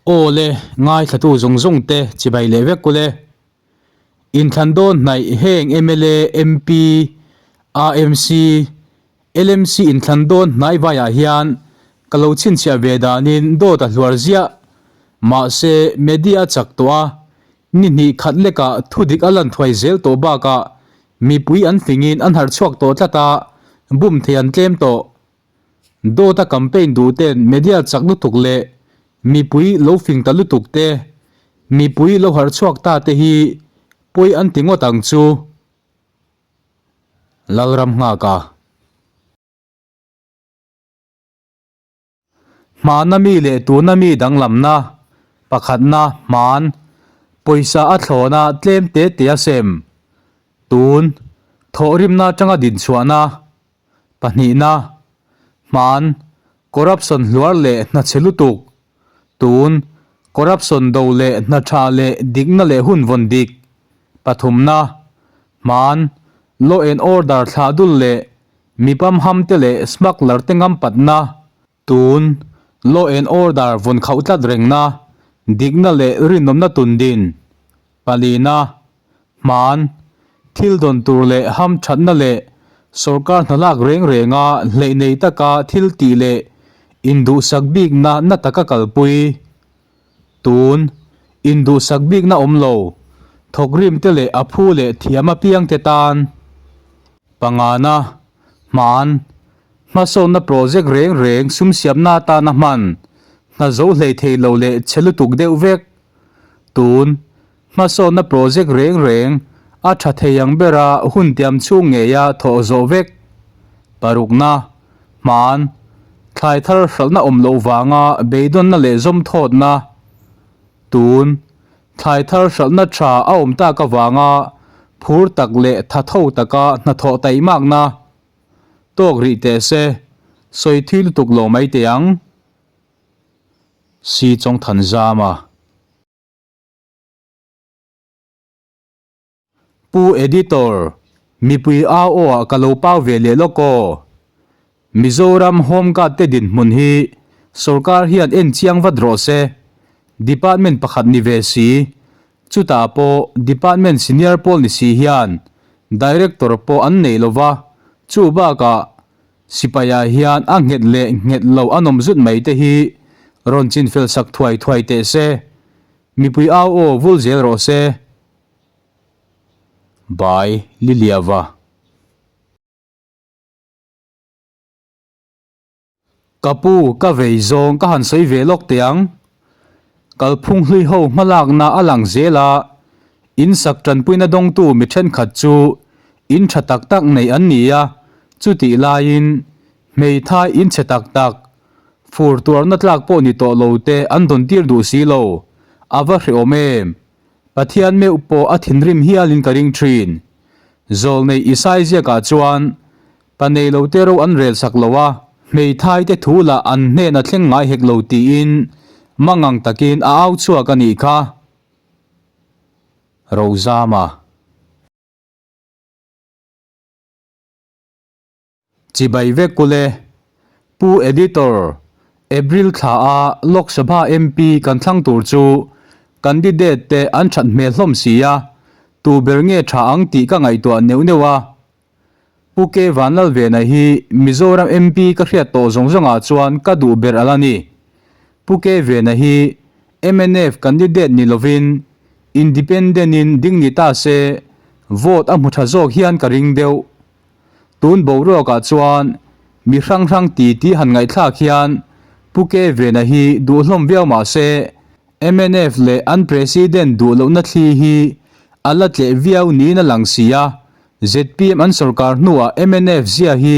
Aw le, ngaithlatu zawng zawng te chibai leh vek kule. Inthlan dawn hnaih heng mla, MP, AMC, LMC inthlan dawn hnai vaiah hian ka lo chhinchhiah ve danin dawt a hluar ziah. Mahse, media a chak tawh a, ni hnih khat lekah thudik a lan thuai zel tawh bakah mipui an fingin an harh chhuak tawh tlat a, bum thei an tlem tawh. Dawta campaign duh ten media chak lutuk leh mipui lo fing ta lutuk te, mipui lo harh chhuak ta te hi pawi an ti ngawt ang chu. Lalram nghak a. Hmana mi leh tuna mi danglamna, pakhatna, hman, pawisa a thlawna tlem te te a sem, tun, thawhrimna atanga dinchhuahna, Pahnihna, hman, corruption hluar leh hna chhe lutuk, tun, corruption do leh hna tha leh dikna leh hun vawn dik. Pathumna, hman, law and order thlah dul leh mi pamham te leh smuggler te ngam patna, tun, law and order vawn khauh tlat rengna, dikna leh rinawmna tun din. Palina, Hman, thil dawn tur leh ham thatna leh sorkar hnalak reng renga hleih nei taka thil tih leh induhsak bikna na taka kalpui. Tun, induhsak bikna awm lo, thawkrim te leh a phu leh thiam apiang te tan. Pangana, Hman, hmasawnna project reng reng sum siamna atana hman, hna zo hlei thei lo leh chhe lutuk deuh vek. Tun, hmasawnna project reng reng a tha thei ang bera hun tiam chhung ngeia thawh zawh vek. Parukna, hman, thlai thar hralhna awm loh vanga beidawnna leh zawm thawtna. Tun, thlai thar hralhna tha a awm tak avanga phur tak leh tha tho taka hnathawh taihmakna. Tawk rih teh se, sawi thui lutuk lo mai teh ang. Si Chawngthan Zama. Pu Editor, mipui au aw ah ka lo pau ve leh lawk aw. Mizoram Home Guard te dinhmun hi sorkar hian en chiang vat rawh se. Department pakhat ni ve si, chutah pawh Department senior pawl ni si hian Director pawh an nei lova, chu bakah Sipai-ah hian a nghet leh nghet lo a nawm zut mai te hi rawn chinfel sak thuai thuai teh se. Mipui au aw vul zel rawh se. By Liliava. Ka pu, ka vei zawng ka han sawi ve lawk teh ang. Kalphung hlui ho hmalakna a lang zel a, in sak tanpuina dawngtu mi thenkhat chu in tha tak tak nei an ni a, chutih laiin hmeithai in chhe tak tak, fur tuarna tlak pawh ni tawh lo te an dawn tir duh si lo, a va hrehawm em? Pathian meuh pawh a thinrim hialin ka ring thin. Zawlnei Isai ziakah chuan Pa nei lo te ro an rel sak lo a, hmeithai te thu lah an hnen a thleng ngai hek lo tiin mangang takin a au chhuak a nih kha. Rozama. Chibai vek kule. Pu Editor, April thla a Lok Sabha MP kan thlang tur chu candidate te an that hmel hlawm si a, tu ber nge tha ang tih ka ngaihtuah neuh neuh a. Pu K Vanlalvena hi Mizoram MP ka hriat tawh zawng zawngah chuan ka duh ber ala ni. Pu K Vena hi mnf candidate ni lovin Independent in ding ni ta se vote a hmu tha zawk hian ka ring deuh. Tun boruakah chuan mi hrang hrang ti ti han ngaihthlak hian Pu K Vena hi duh hlawm viau mah se Mnf leh an President duh lohna thli hi a la tleh viau niin a lang si a, zpm an sorkar hnuah mnf zia hi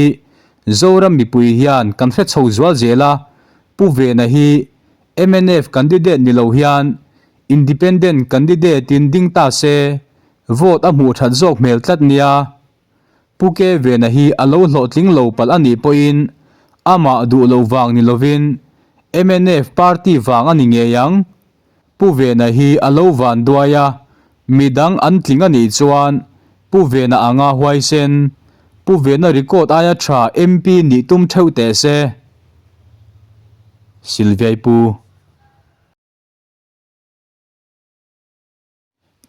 Zoram mipui hian kan hre chho zual zel a, Pu Vena hi mnf candidate ni lo hian Independent candidate in ding ta se vote a hmuh that zawk hmel tlat nia. Pu Ke Vena hi a lo hlawhtling lo palh a nih pawhin amah duh loh vang ni lovin mnf party vang a ni ngei ang. Pu Vena hi a lo van duai a, midang an tling a nih chuan Pu Vena anga huaisen, Pu Vena record aia tha MP nih tum theuh teh se. Sylviai Pu.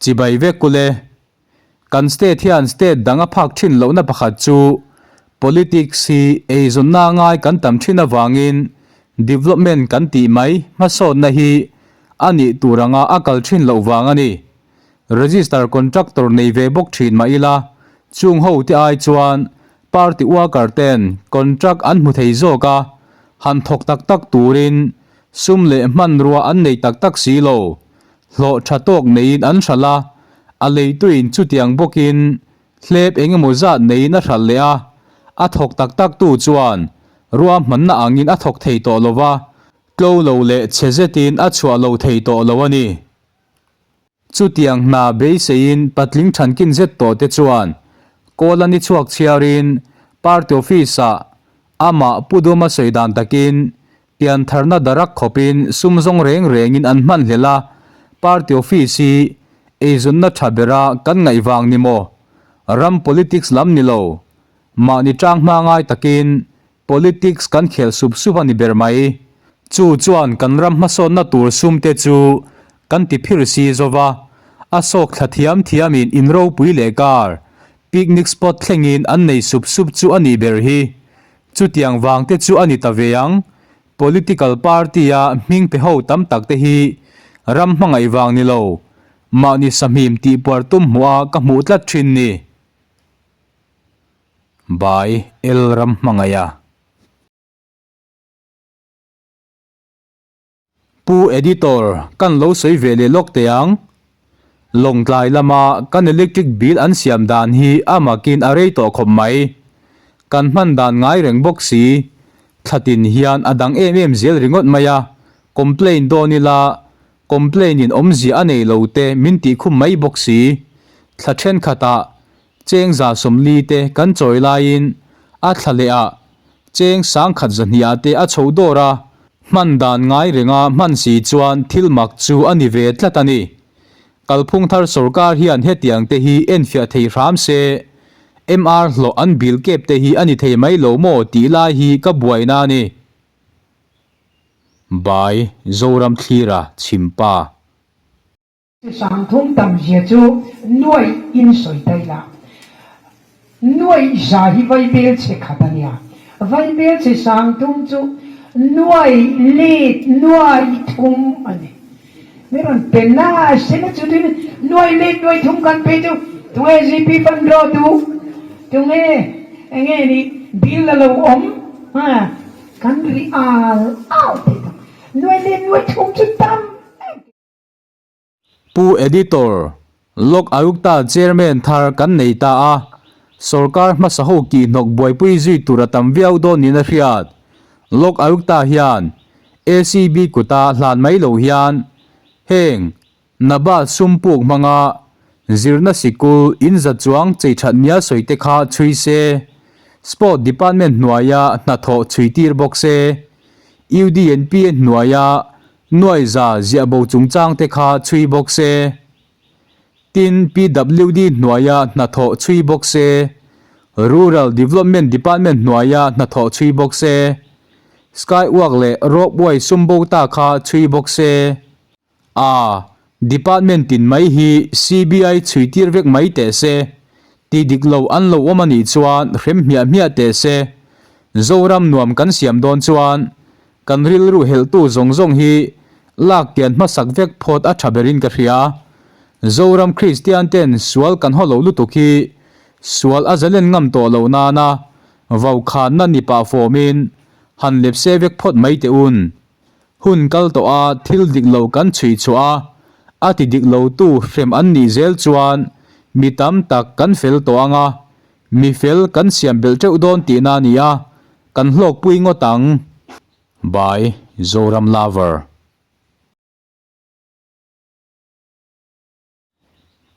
Chibai vek ule. Kan state hian state dang a phak thin lohna pakhat chu politics hi eizawnna ngai kan tam thin avangin development kan tih mai hmasawnna hi a nih tur anga a kal thin loh vang a ni. Register contractor nei ve bawk thin mah ila chung ho te ai chuan party worker ten contract an hmu thei zawk a, han thawk tak tak turin sum leh hmanrua an nei tak tak si lo. Hlawh tha tawk neiin an hralh a, a leituin chutiang bawkin hlep eng emaw zat neiin a hralh leh a, a thawk tak tak tu chuan ruahmanna angin a thawk thei tawh lo va, tlo lo leh chhe zetin a chhuah lo thei tawh lo a ni. Chutiang hna beiseiin patling thankin zet tawh te chuan kawl a ni chhuak chhiarin party office-ah amah Pu Duma sawi dan takin Piantharna darak khawpin sum zawng reng rengin an hman hlel a, party office hi eizawnna tha bera kan ngaih vang ni maw? Ram politics lam ni lo, mahni tang hma ngai takin politics kan khel sup sup a ni ber mai. Chu chuan kan ram hmasawnna tur sum te chu kan ti phir si zo va, a sawk thla thiam thiamin in ropui leh car, picnic spot thlengin an nei sup sup chu a nih ber hi. Chutiang vang te chu a ni ta ve ang. Political party-a hming pe ho tam tak te hi ram hmangaih vang ni lo, mahni sahmim tihpuar tum hmuh a ka hmuh tlat thin ni. By L Ram Hmangaiha. Pu Editor, kan lo sawi ve leh lawk teh ang. Lawngtlai lama kan electric bill an siam dan hi a makin a rei tawh khawp mai. Kan hman dan ngai reng bawk si. Thlatin hian a dang em em zel ringawt mai a, complain dawn ila complain in awmzia a nei lo te min tih khum mai bawk si. Thla thenkhatah Cheng 140 te kan chawi laiin a thla leh ah cheng 10,000 zahnih ah te a chho dawr a, hman dan ngai renga hman si chuan thil mak chu a ni ve tlat a ni. Kalphung thar sorkar hian hetiang te hi enfiah thei hram se, MR hlawh an bill kep te hi a ni thei mai lo maw tih lai hi ka buaina a ni. By Zoram Thlira Chhimpa. 30 tam zia chu nuaih in sawi ta ila. Nuaih za hi vaibel chhe khat a nia. Vaibel chhe 30 chu nuaih let nuaih thum a ni. Mi rawn pe na se na chu tuin nuaih let nuaih thum kan pe chu tunge GP fund draw duh? Tunge enge ni bill a lo awm? Kan ri al al thei tak. Nuaih let nuaih thum chu tam em. Pu Editor, Lok Ayukta Chairman thar kan nei ta a, sorkar hmasa ho kihhnawk buaipui zui tur a tam viau dawn niin a hriat. Lok Ayukta hian ACB kuta hlan mai lo hian heng Nabad sum puk hmanga zirna sikul in za chuang chei that nia sawi te kha chhui se, Sport Department hnuaia hnathawh chhui tir bawk se, UDNPA hnuaia Nuaiza ziah bo chungchang te kha chhui bawk se. Tin, PWD hnuaia hnathawh chhui bawk se. Rural Development Department hnuaia hnathawh chhui bawk se. Skywalk leh Ropeway sum bo ta kha chhui bawk se. A, Department tin mai hi CBI chhui tir vek mai teh se. Ti dik lo an lo awm a nih chuan hrem hmiah hmiah teh se. Zoram nuam kan siam dawn chuan Kan rilru helhtu zawng zawng hi lak kian hmasak vek phawt a tha berin ka hria. Zoram Kristian ten sual kan haw lo lutuk hi sual a zalen ngam tawh lo nana vaukhanna ni pah fawmin han lepse vek phawt mai teh un. Hun kal tawh a thil dik lo kan chhui chhuah a, a ti dik lo tu hrem an nih zel chuan mi tam tak kan fel tawh ang a, mi fel kan siam belh teuh dawn tihna a ni a, Kan hlawkpui ngawt ang. By Zoram Lover.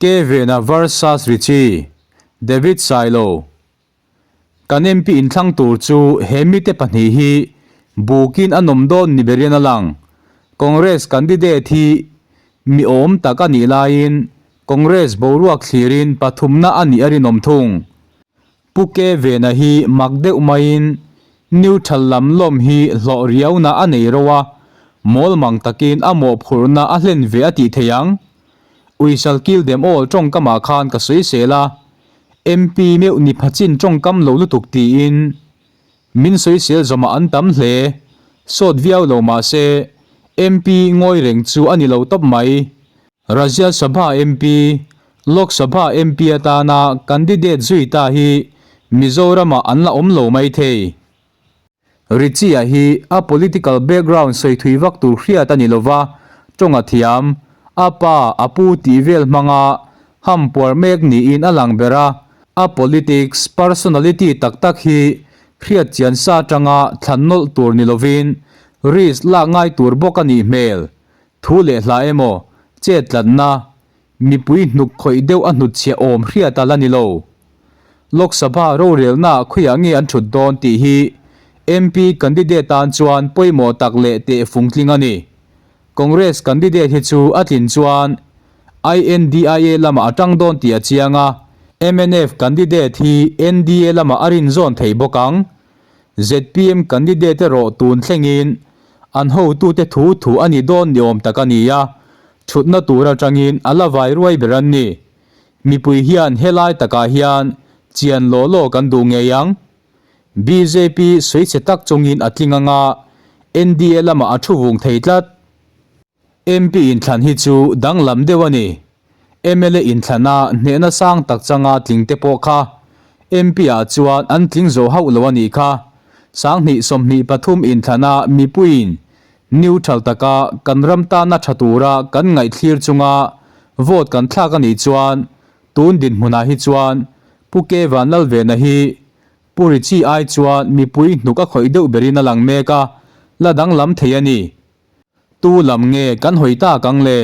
Kevena versus Richie, David Sailo. Kan MP inthlang tur chu he mite pahnih hi bukin an awm dawn ni berin a lang. Congress candidate hi mi awm tak a nih laiin Congress boruak thlirin pathumna a nih a rinawm thung. Pu Ke Vena hi mak deuh maiin neutral lam lawm hi hlawh riauna a nei ro a, mawl mang takin a mawhphurhna a hlen ve a tih thei ang. Uisal kil dem awl tawngkamah khan ka sawisel a, MP meuh ni phachin tawngkam lo lutuk tiin min sawisel zawmah an tam hle. Sawt viau lo mah se, MP ngawi reng chu a ni lo tawp mai. Rajya Sabha MP, Lok Sabha MP atana candidate zui ta hi Mizoramah an la awm lo mai thei. Richie-a hi a political background sawi thui vak tur hriat a ni lova, tawng a thiam, a pa, a pu tih vel hmanga ham puar mek niin a lang ber a, a politics personality tak tak hi hriat chian sa atanga thlan nawlh tur ni lovin risk lak ngai tur bawk a nih hmel. Thu leh hla emaw, chet tlatna, Mipui hnuk khawih deuh a hnutchhiah awm hriat a la ni lo. Lok Sabha rorelna khawiah nge an thut dawn tih hi MP candidate tan chuan pawimawh tak leh tehfung tling a ni. Congress candidate hi chu a tlin chuan INDIA lamah a tang dawn tih a chiang a, mnf candidate hi NDA lamah a rinzawn thei bawk ang. Zpm candidate erawh tun thlengin an hotute thu thu a ni dawn ni awm tak a ni a, thutna tur atangin a la vai ruai ber an ni. Mipui hian helai takah hian chian law law kan duh ngei ang. Bjp sawichhe tak chungin a tling anga NDA lamah a thu vung thei tlat. MP inthlan hi chu danglam deuh a ni. Mla inthlana hnehna sang tak changa tling te pawh kha MP ah chuan an tling zo hauh lo a nih kha. 2023 inthlana mipuiin neutral taka kan ram tana tha tura kan ngaihthlir chunga vote kan thlak a nih chuan tun dinhmunah hi chuan Pu Ke Vanlalvena hi Pu Richie ai chuan mipui hnuk a khawih deuh berin a lang mek a, la danglam thei a ni. Tu lam nge kan hawi tak ang le?